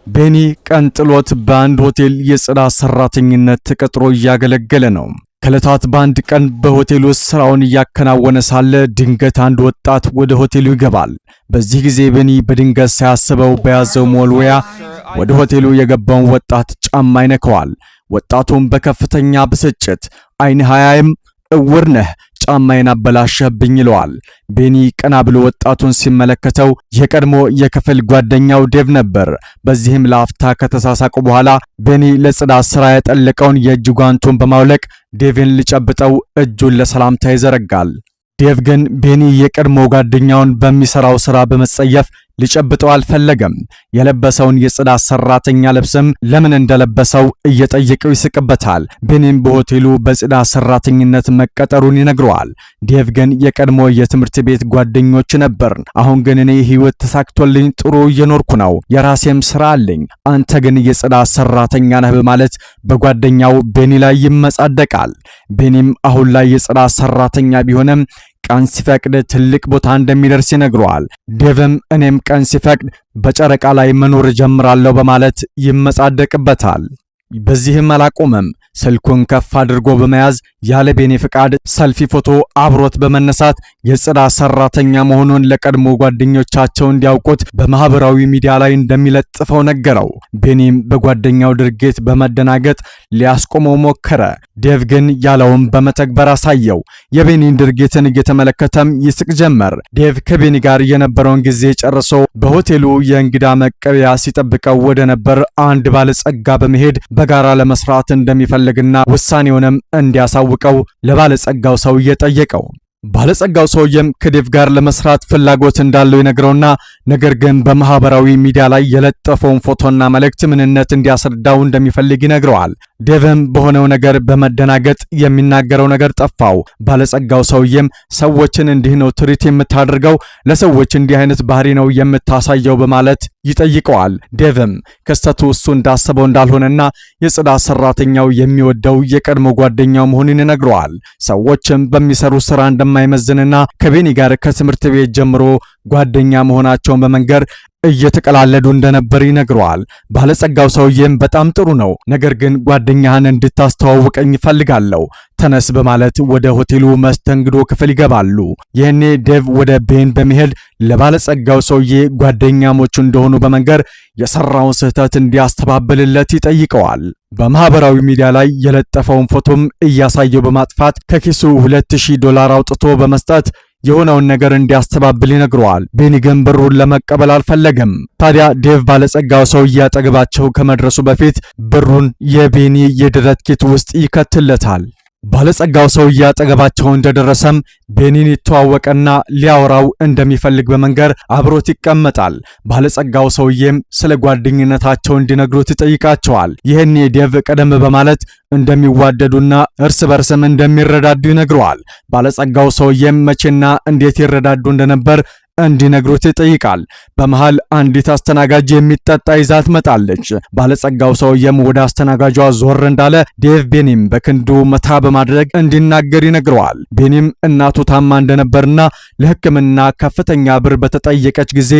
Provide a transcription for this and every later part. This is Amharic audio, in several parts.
ቤኒ ቀን ጥሎት በአንድ ሆቴል የጽዳት ሰራተኝነት ተቀጥሮ እያገለገለ ነው። ከዕለታት በአንድ ቀን በሆቴል ውስጥ ስራውን እያከናወነ ሳለ ድንገት አንድ ወጣት ወደ ሆቴሉ ይገባል። በዚህ ጊዜ ቤኒ በድንገት ሳያስበው በያዘው መወልወያ ወደ ሆቴሉ የገባውን ወጣት ጫማ ይነካዋል። ወጣቱም በከፍተኛ ብስጭት ዓይንህ አያይም፣ እውር ነህ፣ ጫማዬን አበላሸህብኝ ይለዋል። ቤኒ ቀና ብሎ ወጣቱን ሲመለከተው የቀድሞ የክፍል ጓደኛው ዴቭ ነበር። በዚህም ለአፍታ ከተሳሳቁ በኋላ ቤኒ ለጽዳት ስራ ያጠለቀውን የእጅ ጓንቱን በማውለቅ ዴቭን ሊጨብጠው እጁን ለሰላምታ ይዘረጋል። ዴቭ ግን ቤኒ የቀድሞ ጓደኛውን በሚሰራው ስራ በመጸየፍ ሊጨብጠው አልፈለገም። የለበሰውን የጽዳት ሰራተኛ ልብስም ለምን እንደለበሰው እየጠየቀው ይስቅበታል። ቤኒም በሆቴሉ በጽዳት ሰራተኝነት መቀጠሩን ይነግረዋል። ዴቭ ግን የቀድሞ የትምህርት ቤት ጓደኞች ነበርን፣ አሁን ግን እኔ ህይወት ተሳክቶልኝ ጥሩ እየኖርኩ ነው፣ የራሴም ስራ አለኝ፣ አንተ ግን የጽዳት ሰራተኛ ነህ በማለት በጓደኛው ቤኒ ላይ ይመጻደቃል። ቤኒም አሁን ላይ የጽዳት ሰራተኛ ቢሆንም ቀን ሲፈቅድ ትልቅ ቦታ እንደሚደርስ ይነግረዋል። ዴቭም እኔም ቀን ሲፈቅድ በጨረቃ ላይ መኖር እጀምራለሁ በማለት ይመጻደቅበታል። በዚህም አላቆመም። ስልኩን ከፍ አድርጎ በመያዝ ያለ ቤኒ ፍቃድ ሰልፊ ፎቶ አብሮት በመነሳት የጽዳት ሰራተኛ መሆኑን ለቀድሞ ጓደኞቻቸው እንዲያውቁት በማህበራዊ ሚዲያ ላይ እንደሚለጥፈው ነገረው። ቤኒም በጓደኛው ድርጊት በመደናገጥ ሊያስቆመው ሞከረ። ዴቭ ግን ያለውን በመተግበር አሳየው። የቤኒን ድርጊትን እየተመለከተም ይስቅ ጀመር። ዴቭ ከቤኒ ጋር የነበረውን ጊዜ ጨርሶ በሆቴሉ የእንግዳ መቀበያ ሲጠብቀው ወደ ነበር አንድ ባለጸጋ በመሄድ በጋራ ለመስራት እንደሚፈልግና ውሳኔውንም እንዲያሳውቀው ለባለጸጋው ሰውዬ ጠየቀው። ባለጸጋው ሰውዬም ከዴቭ ጋር ለመስራት ፍላጎት እንዳለው ይነግረውና ነገር ግን በማህበራዊ ሚዲያ ላይ የለጠፈውን ፎቶና መልእክት ምንነት እንዲያስረዳው እንደሚፈልግ ይነግረዋል። ዴቭም በሆነው ነገር በመደናገጥ የሚናገረው ነገር ጠፋው። ባለጸጋው ሰውዬም ሰዎችን እንዲህ ነው treat የምታደርገው፣ ለሰዎች እንዲህ አይነት ባህሪ ነው የምታሳየው በማለት ይጠይቀዋል። ዴቭም ክስተቱ እሱ እንዳሰበው እንዳልሆነና የጽዳት ሰራተኛው የሚወደው የቀድሞ ጓደኛው መሆኑን ይነግረዋል። ሰዎችም በሚሰሩ ስራ እንደማይመዝንና ከቤኒ ጋር ከትምህርት ቤት ጀምሮ ጓደኛ መሆናቸውን በመንገር እየተቀላለዱ እንደነበር ይነግረዋል። ባለጸጋው ሰውዬም በጣም ጥሩ ነው፣ ነገር ግን ጓደኛህን እንድታስተዋውቀኝ እፈልጋለሁ፣ ተነስ በማለት ወደ ሆቴሉ መስተንግዶ ክፍል ይገባሉ። ይህኔ ዴቭ ወደ ቤን በመሄድ ለባለጸጋው ሰውዬ ጓደኛሞች እንደሆኑ በመንገር የሰራውን ስህተት እንዲያስተባብልለት ይጠይቀዋል። በማህበራዊ ሚዲያ ላይ የለጠፈውን ፎቶም እያሳየው በማጥፋት ከኪሱ $2000 አውጥቶ በመስጠት የሆነውን ነገር እንዲያስተባብል ይነግረዋል። ቤኒ ግን ብሩን ለመቀበል አልፈለገም። ታዲያ ዴቭ ባለጸጋው ሰውዬ አጠገባቸው ከመድረሱ በፊት ብሩን የቤኒ የደረት ኪስ ውስጥ ይከትለታል። ባለጸጋው ሰውዬ አጠገባቸው እንደደረሰም ቤኒን ይተዋወቀና ሊያወራው እንደሚፈልግ በመንገር አብሮት ይቀመጣል። ባለጸጋው ሰውዬም ስለ ጓደኝነታቸው እንዲነግሩት ይጠይቃቸዋል። ይህን ዴቭ ቀደም በማለት እንደሚዋደዱና እርስ በርስም እንደሚረዳዱ ይነግረዋል። ባለጸጋው ሰውዬም መቼና እንዴት ይረዳዱ እንደነበር እንዲነግሩት ይጠይቃል። በመሃል አንዲት አስተናጋጅ የሚጠጣ ይዛ ትመጣለች። ባለጸጋው ሰውዬም ወደ አስተናጋጇ ዞር እንዳለ ዴቭ ቤኒም በክንዱ መታ በማድረግ እንዲናገር ይነግረዋል። ቤኒም እናቱ ታማ እንደነበርና ለሕክምና ከፍተኛ ብር በተጠየቀች ጊዜ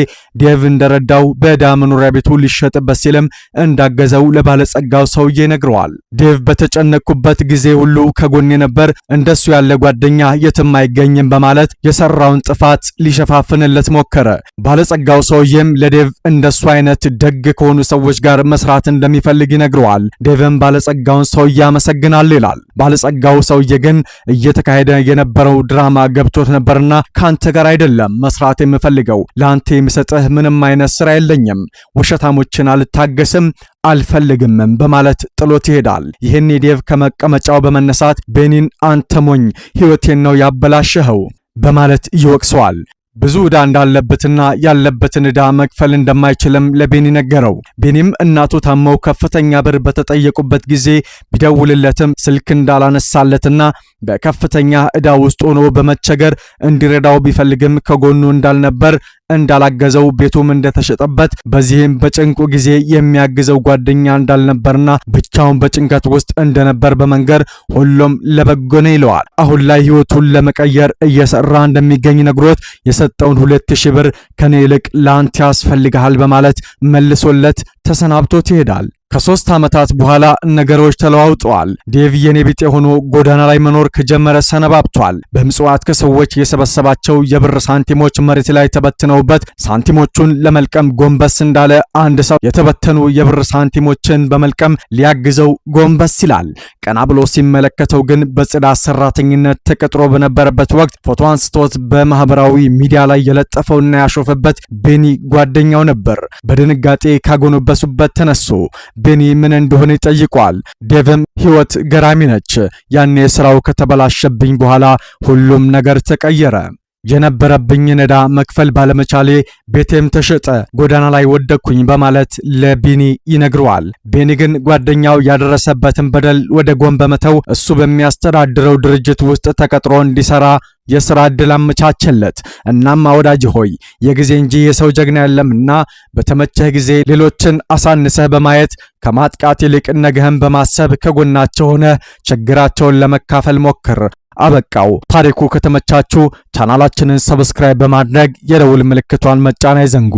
ዴቭ እንደረዳው በዕዳ መኖሪያ ቤቱ ሊሸጥበት ሲልም እንዳገዘው ለባለጸጋው ሰውዬ ይነግረዋል። ዴቭ በተጨነቅኩበት ጊዜ ሁሉ ከጎኔ ነበር፣ እንደሱ ያለ ጓደኛ የትም አይገኝም በማለት የሰራውን ጥፋት ሊሸፋፍንለት ሞከረ። ባለጸጋው ሰውዬም ለዴቭ እንደሱ አይነት ደግ ከሆኑ ሰዎች ጋር መስራት እንደሚፈልግ ይነግረዋል። ዴቭም ባለጸጋውን ሰውዬ አመሰግናል ይላል። ባለጸጋው ሰውዬ ግን እየተካሄደ የነበረው ድራማ ገብቶት ነበርና ካንተ ጋር አይደለም መስራት የምፈልገው፣ ለአንተ የምሰጥህ ምንም አይነት ስራ የለኝም፣ ውሸታሞችን አልታገስም አልፈልግምም በማለት ጥሎት ይሄዳል። ይህን ዴቭ ከመቀመጫው በመነሳት ቤኒን አንተ ሞኝ፣ ህይወቴን ነው ያበላሸኸው በማለት ይወቅሰዋል። ብዙ ዕዳ እንዳለበትና ያለበትን ዕዳ መክፈል እንደማይችልም ለቤኒ ነገረው። ቤኒም እናቱ ታመው ከፍተኛ ብር በተጠየቁበት ጊዜ ቢደውልለትም ስልክ እንዳላነሳለትና በከፍተኛ ዕዳ ውስጥ ሆኖ በመቸገር እንዲረዳው ቢፈልግም ከጎኑ እንዳልነበር እንዳላገዘው፣ ቤቱም እንደተሸጠበት፣ በዚህም በጭንቁ ጊዜ የሚያግዘው ጓደኛ እንዳልነበርና ብቻውን በጭንቀት ውስጥ እንደነበር በመንገር ሁሉም ለበጎ ነው ይለዋል። አሁን ላይ ህይወቱን ለመቀየር እየሰራ እንደሚገኝ ነግሮት የሰጠውን 2000 ብር ከኔ ይልቅ ለአንተ ያስፈልግሃል በማለት መልሶለት ተሰናብቶት ይሄዳል። ከ3 ዓመታት በኋላ ነገሮች ተለዋውጠዋል። ዴቭ የኔ ቢጤ ሆኖ ጎዳና ላይ መኖር ከጀመረ ሰነባብቷል። በምጽዋት ከሰዎች የሰበሰባቸው የብር ሳንቲሞች መሬት ላይ ተበትነውበት ሳንቲሞቹን ለመልቀም ጎንበስ እንዳለ አንድ ሰው የተበተኑ የብር ሳንቲሞችን በመልቀም ሊያግዘው ጎንበስ ይላል። ቀና ብሎ ሲመለከተው ግን በጽዳት ሰራተኝነት ተቀጥሮ በነበረበት ወቅት ፎቶ አንስቶት በማህበራዊ ሚዲያ ላይ የለጠፈውና ያሾፈበት ቤኒ ጓደኛው ነበር። በድንጋጤ ካጎነበሱበት ተነሱ። ቤኒ ምን እንደሆነ ይጠይቀዋል። ዴቭም ህይወት ገራሚ ነች። ያኔ ስራው ከተበላሸብኝ በኋላ ሁሉም ነገር ተቀየረ። የነበረብኝን ዕዳ መክፈል ባለመቻሌ ቤቴም ተሸጠ፣ ጎዳና ላይ ወደቅኩኝ በማለት ለቤኒ ይነግረዋል። ቤኒ ግን ጓደኛው ያደረሰበትን በደል ወደ ጎን በመተው እሱ በሚያስተዳድረው ድርጅት ውስጥ ተቀጥሮ እንዲሰራ የሥራ ዕድል አመቻቸለት። እናም ወዳጅ ሆይ፣ የጊዜ እንጂ የሰው ጀግና የለምና በተመቸህ ጊዜ ሌሎችን አሳንሰህ በማየት ከማጥቃት ይልቅ ነገህን በማሰብ ከጎናቸው ሆነህ ችግራቸውን ለመካፈል ሞክር። አበቃው። ታሪኩ ከተመቻችሁ ቻናላችንን subscribe በማድረግ የደውል ምልክቷን መጫን አይዘንጉ።